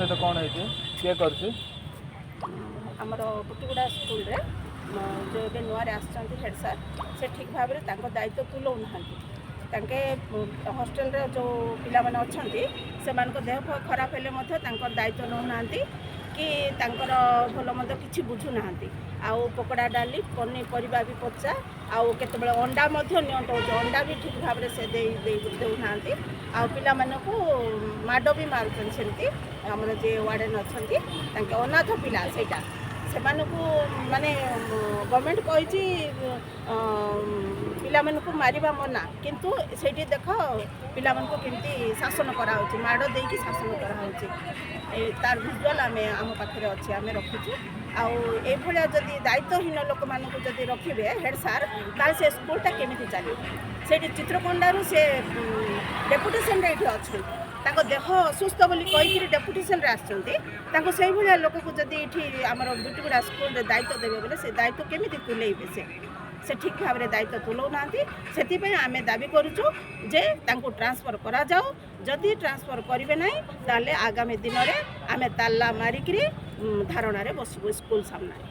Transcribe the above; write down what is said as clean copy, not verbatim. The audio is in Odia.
ସହିତ କ'ଣ ହେଇଛି, କିଏ କରିଛି? ଆମର ପୁଟିଗୁଡ଼ା ସ୍କୁଲରେ ଯେଉଁ ଏବେ ନୂଆରେ ଆସିଛନ୍ତି ହେଡ଼୍ ସାର୍, ସେ ଠିକ୍ ଭାବରେ ତାଙ୍କ ଦାୟିତ୍ୱ ତୁଲଉନାହାନ୍ତି। ତାଙ୍କେ ହଷ୍ଟେଲରେ ଯେଉଁ ପିଲାମାନେ ଅଛନ୍ତି, ସେମାନଙ୍କ ଦେହ ଫେହ ଖରାପ ହେଲେ ମଧ୍ୟ ତାଙ୍କର ଦାୟିତ୍ୱ ନେଉନାହାନ୍ତି କି ତାଙ୍କର ଭଲ ମନ୍ଦ କିଛି ବୁଝୁନାହାନ୍ତି। ଆଉ ପକୋଡ଼ା, ଡାଲି, ପନିପରିବା ବି ପଚା, ଆଉ କେତେବେଳେ ଅଣ୍ଡା ମଧ୍ୟ ନିଅଣ୍ଟ ହେଉଛି। ଅଣ୍ଡା ବି ଠିକ୍ ଭାବରେ ସେ ଦେଇ ଦେଇ ଦେଉନାହାନ୍ତି। ଆଉ ପିଲାମାନଙ୍କୁ ମାଡ଼ ବି ମାରୁଛନ୍ତି। ସେମିତି ଆମର ଯିଏ ୱାର୍ଡ଼େନ୍ ଅଛନ୍ତି, ତାଙ୍କେ ଅନାଥ ପିଲା ସେଇଟା ସେମାନଙ୍କୁ ମାନେ ଗଭର୍ଣ୍ଣମେଣ୍ଟ କହିଛି ପିଲାମାନଙ୍କୁ ମାରିବା ମନା, କିନ୍ତୁ ସେଇଠି ଦେଖ ପିଲାମାନଙ୍କୁ କେମିତି ଶାସନ କରାହେଉଛି, ମାଡ଼ ଦେଇକି ଶାସନ କରାହେଉଛି। ଏ ତାର ଭିଜୁଆଲ୍ ଆମେ ଆମ ପାଖରେ ଅଛି, ଆମେ ରଖିଛୁ। ଆଉ ଏଇଭଳିଆ ଯଦି ଦାୟିତ୍ୱହୀନ ଲୋକମାନଙ୍କୁ ଯଦି ରଖିବେ ହେଡ଼୍ ସାର୍, ତାହେଲେ ସେ ସ୍କୁଲଟା କେମିତି ଚାଲିବ? ସେଇଠି ଚିତ୍ରକୋଣ୍ଡାରୁ ସେ ଡେପୁଟେସନରେ ଏଇଠି ଅଛନ୍ତି। ତାଙ୍କ ଦେହ ଅସୁସ୍ଥ ବୋଲି କହିକିରି ଡେପୁଟେସନରେ ଆସିଛନ୍ତି। ତାଙ୍କୁ ସେଇଭଳିଆ ଲୋକକୁ ଯଦି ଏଇଠି ଆମର ବିଟୁଗୁଡ଼ା ସ୍କୁଲରେ ଦାୟିତ୍ୱ ଦେବେ ବୋଲେ, ସେ ଦାୟିତ୍ୱ କେମିତି ତୁଲେଇବେ ସେ? ସେ ଠିକ୍ ଭାବରେ ଦାୟିତ୍ୱ ତୁଲଉନାହାନ୍ତି। ସେଥିପାଇଁ ଆମେ ଦାବି କରୁଛୁ ଯେ ତାଙ୍କୁ ଟ୍ରାନ୍ସଫର୍ କରାଯାଉ। ଯଦି ଟ୍ରାନ୍ସଫର୍ କରିବେ ନାହିଁ, ତାହେଲେ ଆଗାମୀ ଦିନରେ ଆମେ ତାଲା ମାରିକିରି ଧାରଣାରେ ବସିବୁ ସ୍କୁଲ ସାମ୍ନାରେ।